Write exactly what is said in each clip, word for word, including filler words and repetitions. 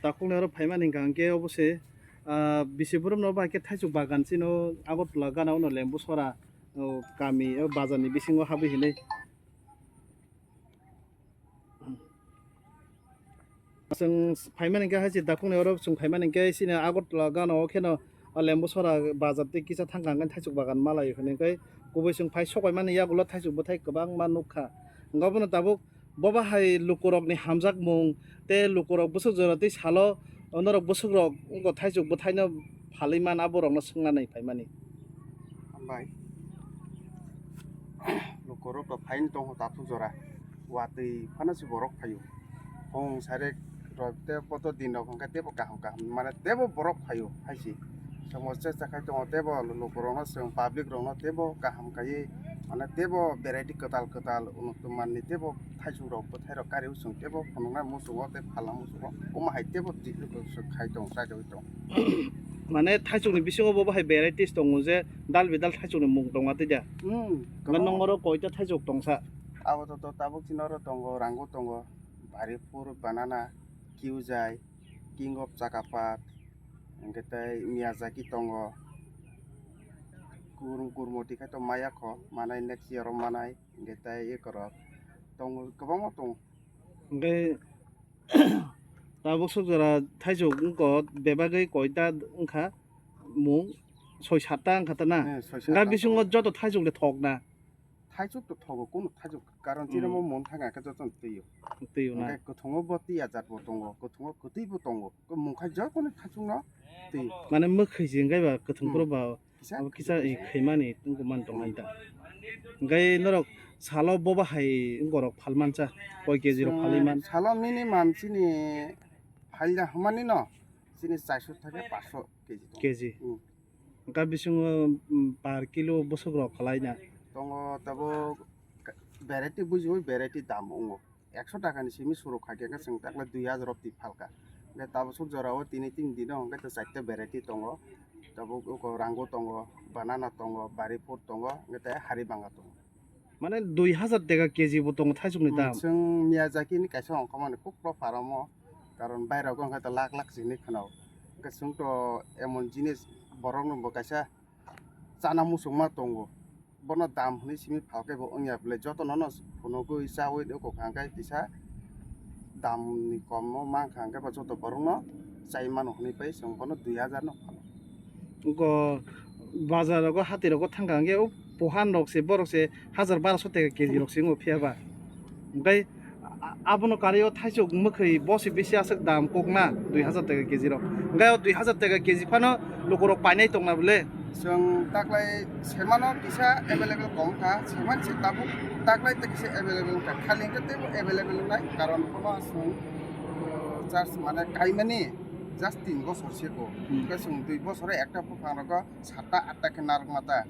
Takhukni oro phaimani hwnkha hwnkhe obo se, ah, bisi borokno bai khe thaichuk bagan chino Agartala gana ono Lembusora, o, kami, o, bazarni bisingo habwi hinwi. Chwng phaimani hwnkhe hai se takhukni oro chwng phaimani hwnkhe chini Agartala gana o kheno, o, Lembusora bazar tei kisa thangkha hwnkhe thaichuk bagan malai hwnwi hwnkhe kubui chwng phai sokbaimani yagulo thaichuk bwthai kwbangma nukha. Hwnkhe obono tabuk Bo bahai lukurokni hamjakmung tei lukurok bwswk jora tei salo norok bwswkrok wngkha thaichuk bwthaino phalwi man aborokno swngnani phaimani. Hambai. Lukurok to phaini tongo takhuk jora. Watwi phano se borok phaio. Phung sare rok tei boto din rok hwnkhe teibo kaham kaham mane teibo borok phaio hai se. Somo chesta khai tongo teibo lukurokno chwng public rokno teibo kaham kaiwi mane teibo variety kwtal kwtal unuktw manwi teibo thaichuk rok bwthai rok kariwi chwng teibo phunuknai muchungo tei phalna muchungo omo hai teibo twi khai tongo chajagwi tongo. Mane thaichukni bisingo bo bahai varieties tongo je dal bidal thaichukni mung tongo tei da. Hmm, kwbangma. Nong oro koita thaichuk tongsa? Abo to, to tabuk chini oro tongo, rango tongo, baripur, banana, kiujai, king of chakapat, hwnkhe tei Miyazaki tongo, Kur-, Kurmoti khai to maya kho, manai next year o manai, hwnkhe tei ekorok tongo, kwbangma tongo. Hwnkhe tabuk suk jora thaichuk wngkha bebagwi koita wngkha mung, soi satta wngkha ta na? Eh, soi satta. Hwnkhe bisingo joto thaichuk le thok na? Thaichuk to thogo, kunu thaichuk, karon chini mo mon thang khe joto twio. Twio na. Hwnkhe kwthwngo bo twi ajat bo tongo, kwthwngo kwtwi bo tongo. Ko mung khai joto ni thaichuk no twi. Mane mwkhwi se hwnkhe ba kwthwng phuru ba abo kisa i khaimani wngkha man tong hai ta. Hwnkhe norok salo bo bahai wngorok phalmansa koi K G rok phalwi man? Salo minimum chini phalya hwnmani no chini charso thake paanch so K G tongo. K G. Hmm. Hwnkhe bisingo, mm, per kilo bwswk rok khalai na? Tongo tabuk variety bujiwi variety dam wngo. Ekso taka ni simi suruk kha khe chwng takle dui hajar rok twi phalka. Hwnkhe tabuk suk jora o tini tin dino hwnkhe to charta variety tongo. Tabuk oko rango tongo, banana tongo, baripur tongo, hwnkhe tei hari banga tongo. Mane dui hajar teka K G bo tongo thaichukni dam. Hmm, chwng Miyazaki ni kaisa ongkha mani kuk pro farm o, karon bairok wngkha to lakh lakh sini khwnao. Hwnkhe chwng to emon jinis borok no bo kaisa chana muchungma tongo. Bono dam hwnwi simi phalkhe bo wngya bwle joto nono phunugwi chaui oko kha hwnkhe kisa dam ni kom o mankha hwnkhe bo joto borok no chai mano hwnwi pai chwng bono dui hajar no phano. Go bazar rogo, hati rogo thangkha hwnkhe o pohan rok se, borok se hajar barosho teka K G rok se wngo phiya ba. Hwnkhe a-, abono karwi o thaichuk mwkhwi bo se bisi aswk dam kok na dui hajar teka K G rok. Hwnkhe o dui hajar teka K G phano lukurok painai tongna bwle. Chwng taklai semano kisa available kom kha, seman se tabuk taklai ta kisa available kha. Khali hwnkhe teibo available wngnai, karon bono chwng, uh, charge mane kaimani just tin bosor se ko. Hmm. Hwnkhe chwng dui bosoro ekta buphang rogo satta atta khe narwkma ta.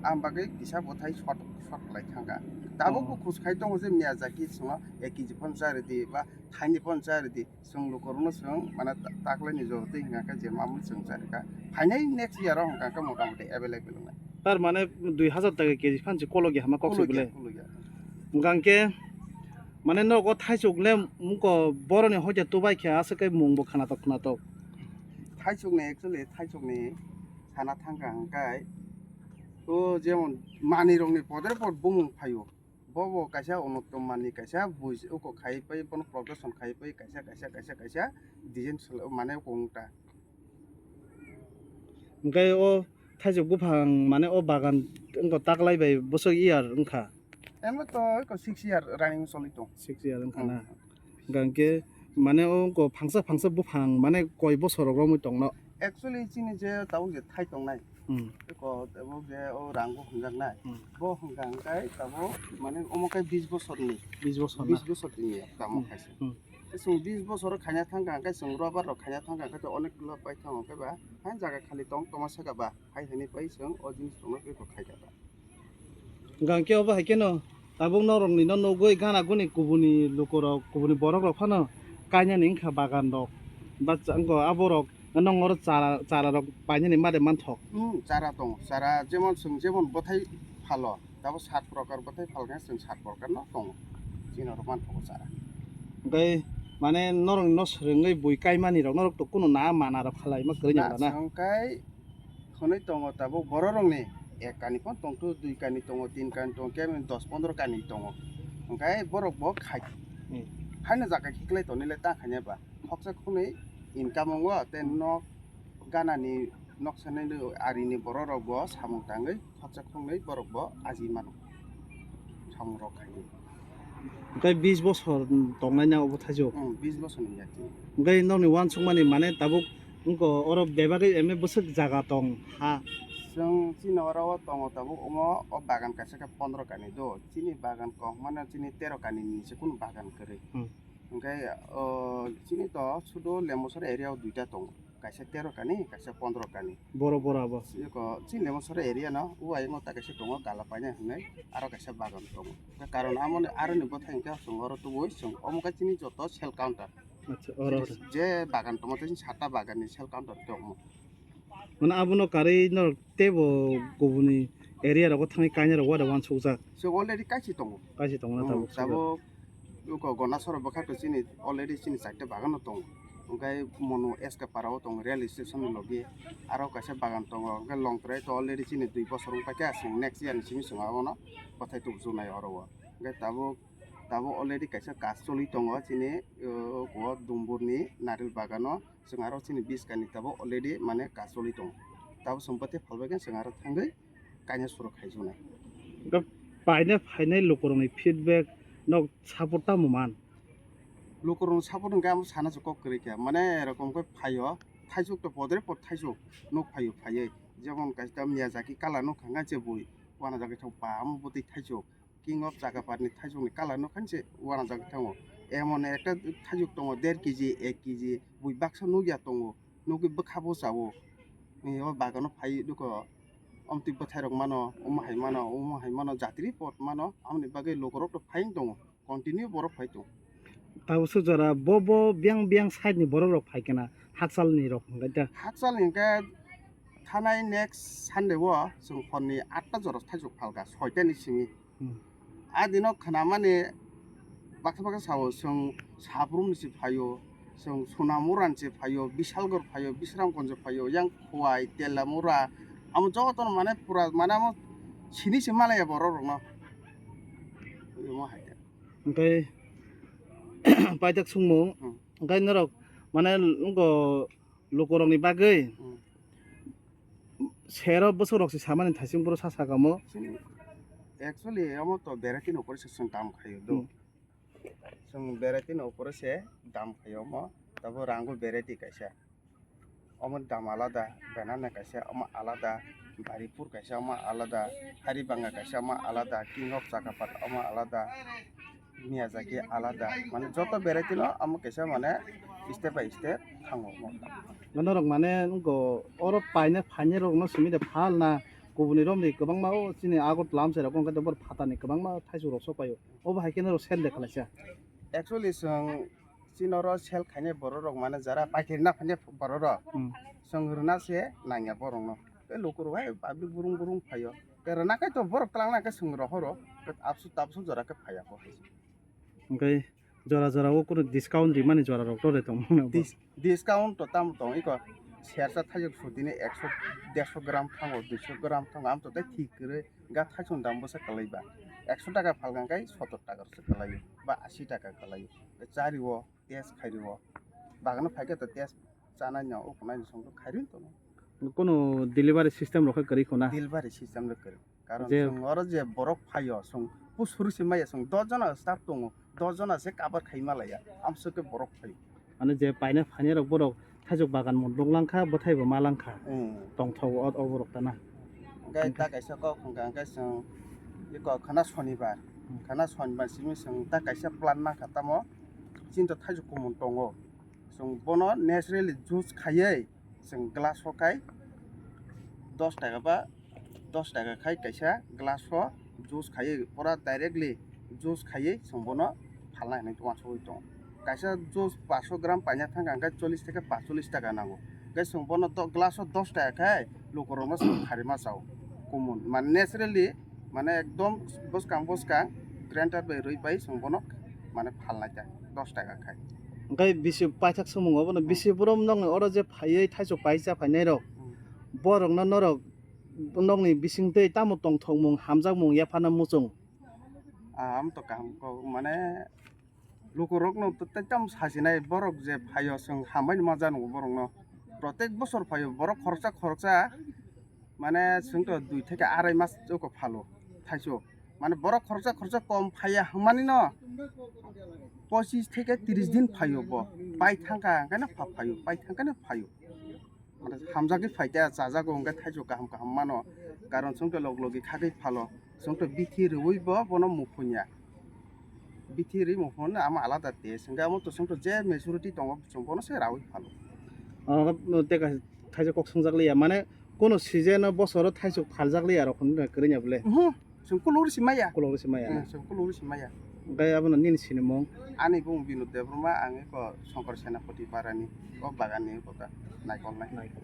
Ang bagwi kisa bwthai short, short khlai thangkha. Tabuk bo khus khai tongo je Miyazaki chwngno ek K G phano cha rwdi ba thaini phano cha rwdi. Chwng lukurokno chwng mane ta-, taklaini jora twi hwnkha khe je mamung chwng cha rwkha. Phainai next year o hwnkha khe mota moti available wngnai. Tar mane dui hajar taka K G phan se kolokya hama kok se bwle? Kolokya, kolokya. Hwnkha khe mane nogo thaichuk le mungko boroni hoite tubai khe aswk khe mung bo khwnatok khwnatok. Thaichukni actually thaichukni sana thangkha hwnkhe o jemon manwirokni podre pod bumung phaio. Bo bo kaisa unotto manwi kaisa buj uko khai pai bono production khai pai kaisa, kaisa, kaisa, kaisa design solo mane uko wngta. Hwnkhe o thaichuk buphang mane o bagan wngkha taklai bai bwswk year wngkha? Emo to eko six year running choli tong. Six year wngkha na? Hmm. Hwnkhe mane o wngkha phangsa phangsa buphang mane koi bosor rok romwi tongno? Actually chini je tabuk je thai tongnai. Hmm. Eko tabuk je o rango hwnjaknai. Hmm. Bo hwnkha hwnkhe tabuk mane omo khe bis bosorni. Bis bosor na? Bis bosor tini tamo Hmm. khaisa. Hmm. Tei chwng bis bosor khaina thangkha hwnkhe chwng robar rok khaina thangkha hwnkhe tei onek kilo pai thango hwnkhe ba hai jaga khali tong tongma saka ba hai hwnwi pai chwng o jinis tongma eko khaikha ta. Hwnkhe obo hai kheno tabuk norokni no nugwi gana guni kubuni lukurok kubuni borok rok phano kainani wngkha bagan rok ba wngkha aborok nong oro chara chara rok painani made manthok. Hmm, chara tongo chara jemon chwng jemon bwthai phalo. Tabuk sat prokar bwthai phalkhe chwng sat prokar no tongo. Chini oro manthogo chara. Hwnkhe Mane norok no swrwngwi bui kaimani rok norok to kunu na mana rok khalai ma kwrwi na, na. Chwng kai hwnwi tongo tabuk borok rokni ek kani phano tongthu, dui kani tongo, tin kani tongo, khe dos pondro kani tongo. Hwnkhe borok bo khai. Hmm. Haino jaga khiklai tonwi le ta khaina ba. Khoksa khwnwi income wngo tei nok ganani noksanani arini borok rok bo samung tangwi khorsa khornwi borok bo aji mano samung rok khainwi. Hwnkhe bis bosor tongnai na obo thaichuk? Hmm, bis bosor ni yati. Hwnkhe nokni uansukmani mane tabuk wngkha oro bebagwi emne bwswk jaga tong ha? Chwng chini oro o tongo tabuk omo o bagan kaisa khe pondro kani do, chini bagan kok mano chini tero kani ni se kunu bagan kwrwi. Hmm. Hwnkhe o chini to sudo Lembusora area o duita tongo. Kaisa tero kani, kaisa pondro kani. Boro boro abo. Eko chini Lembusora area no, o ayang o ta kaisa tongo, Galapaina hinwi, aro kaisa bagan tongo. Khe karon amo ni, aro ni bwthai hwnkhe chwng oro tubui, chwng omo khe chini joto sell counter. Acha, oro, oro. Je bagan tongo, tei chini satta bagan ni sell counter tongmo. Mane abono karwi norok teibo kubuni area rogo thangwi kainai rok wada uansukjak. Se already kaisa tongo. Kaisa tongo na Hmm, tabuk sujak. Tabuk Uko Gondasora bwkha to chini already chini chaita bagan no tongo. Hwnkhe Monu S K para o tongo rail station ni logi. Aro kaisa bagan tongo. Hwnkhe Longtrai to already chini dui bosor wng paikha. Chwng next year ni simi chwng abono bwthai tubujunai oro o. Hwnkhe tabuk, tabuk already kaisa kaj choli tongo chini, uh, uko Dumbur ni naril bagano. Chwng aro chini biskani tabuk already mane kaj choli tongo. Tabuk chwng bwthai phalbaikhe chwng aro thangwi kainai surok khaijaknai. Hwnkhe painai phainai lukurokni feedback no support tamo man? Lukurokni support hwnkhe amo sana se kok kwrwi kha. Mane erokom khe phaio, thaisuk to podre pod thaisuk nuk phaio phaiwi. Jemon kaisa Miyazaki colour nuk kha hwnkhe se bui uanajagwi thang pa amo bwtwi thaisuk. King of Chakapatni thaisukni colour no khan se uanajagwi thango. Emon ekta thaisuk tongo der kg, ek kg, bui baksa nukya tongo, nukwi bwkha bo chao. Ni o bagano phai duko, omtwi bwthai rok mano, omo hai mano, omo hai mano, jatri pot mano, amoni bagwi lukurok to phai tongo, continue borok phai tongo. Tabuk swk jora bo, bo biyang biyang side ni borok rok phai khe na, hakchal ni rok hwnkhe da? Hakchal ni hwnkhe thanai next Sunday o chwng phorni atta jora thaisuk phalka, soita ni simi. Hmm. A dino khnamani baksa baksa sao, chwng Sabrum ni se phaio, chwng Sonamura ni se phaio, Bisalgor phaio, Bisramganj phaio, yang Khowai, Telamura, amo jotono mane pura mane amo sini se malaya borok rokno. Omo hai khe. Hwnkhe paithak sungmung, Hmm. hwnkhe norok mane wngkha lukurokni bagwi Hmm. sero bwswkrok se samani thaising phuru sa sakamo. Chini actually omo to variety ni upor se chwng dam khaio do. Hmm. Chwng variety ni upor se dam khaio omo. Tabo rango variety kaisa. Omo dam alada, banana kaisa omo alada, baripur kaisa omo alada, haribanga kaisa omo alada, king of chakapat omo alada. Miyazaki alada, mane joto variety no amo kaisa mane step by step thango. Norok mane wngkha oro paina phainai rok no simi de phal na kubuni romri kwbangma o chini Agartala amchai rok wngkha de bor phatani kwbangma thaisuk rok sok paio, obo hai khe norok sell de khlaisa. Actually chwng chini oro sell khainai borok rok mane jara paikari na phainai borok rok Hmm. chwng rwna se nangya borok no. Tei lukurok hai public burung burung phaio. Tei rwna khe to borok twlang na khe chwng rohoro. Tei absu tabsu jora khe phaiya kho hai. Hwnkhe jora jora o kunu discount rimani jora rok to de tong mano bo? Dis-, discount to tamo tong iko sersa thaijak sudini ekso, derso gram thango, duiso gram thango, amto tei thik kwrwi ga thaisong dam bwsa kwlai ba. Ekso taka phalkha khe sotor taka se kwlaio ba asi taka kwlaio. Chari o test khairwi o. Bagano phaikhe to test chanai no, ukunai no songdo khairwi tono. Kono delivery system rok khe kwrwi khuna? Delivery system rok kwrwi. Karon je chwng oro je borok phaio, chwng pusuri se maya, chwng dos jona staff tongo, dos jona se cover khai malaya, amswk khe borok phaio. Mane je paina phainai rok borok thaijok bagan mo nuklang kha, bwthai bo ma lang kha. Hmm. Tongthok o, o borok tana. Hwnkhe ta kaisa kok hwnkha hwnkhe chwng iko khana sonibar, hmm, khana sonibar simi chwng ta kaisa plan nangkha tamo. Chini to thaijok kumun tongo. Chwng bono naturally juice khaiwi chwng glass o khai dos taka ba dos taka khai kaisa glass o juice khaiwi pura directly juice khaiwi chwng bono phalna hinwi uansugwi tongo. Kaisa juice paanso gram paina thangkha hwnkhe chollish theke paancholish taka nango. Hwnkhe chwng bono do-, glass o dos taka khai lukurokno chwng kharima chao. Kumun mane naturally mane ekdom bwskang bwskang grinder bai rwi bai chwng bono mane phalnai ta dos taka khai. Hwnkhe bisi paithak swngmung obono, hmm, bisi borom nokni oro je phaiwi thaichuk paisa phainairok, hmm, borokno norok nokni bisingtwi tamo tongthokmung, hamjakmung yaphana muchung? Ah, amo to kaham kok, mane lukurokno to tei tamo sachinai, borok je phaio, chwng hambai ma janu borokno. Protek bosor phaio, borok khoroksa khoroksa, mane chwng to dui theke arai mas joko phalo thaichuk. Mane borok khoroksa khoroksa kom phaiya hwnmani no pochis theke tris din phaio bo. Pai thangkha hwnkhe no pha phaio, pai thangkhe no phaio. Mane hamjagwi phaikha, chajago hwnkhe thaichuk kaham kaham mano. Karon chwng to log logi khagwi phalo. Chwng to bithi rwui bo bono muphunya. Bithi rwui muphun amo alada test. Hwnkhe amo to chwng to je majority tongo chwng bono se raui phalo. O, tei kaisa, kaisa kok swngjaglia, mane kono season o bosoro thaichuk phaljaklia rok hwnwi kwrwngya bole? Mhm. Chwng kulugri si maya. Kulugri si maya na? Eh, chwng kulugri si maya. Hwnkhe abono nini sinimung? Ani bung Binod Debbarma, ang eko Shankar Senapati parani, o baganni kota naikolnai. Naikol.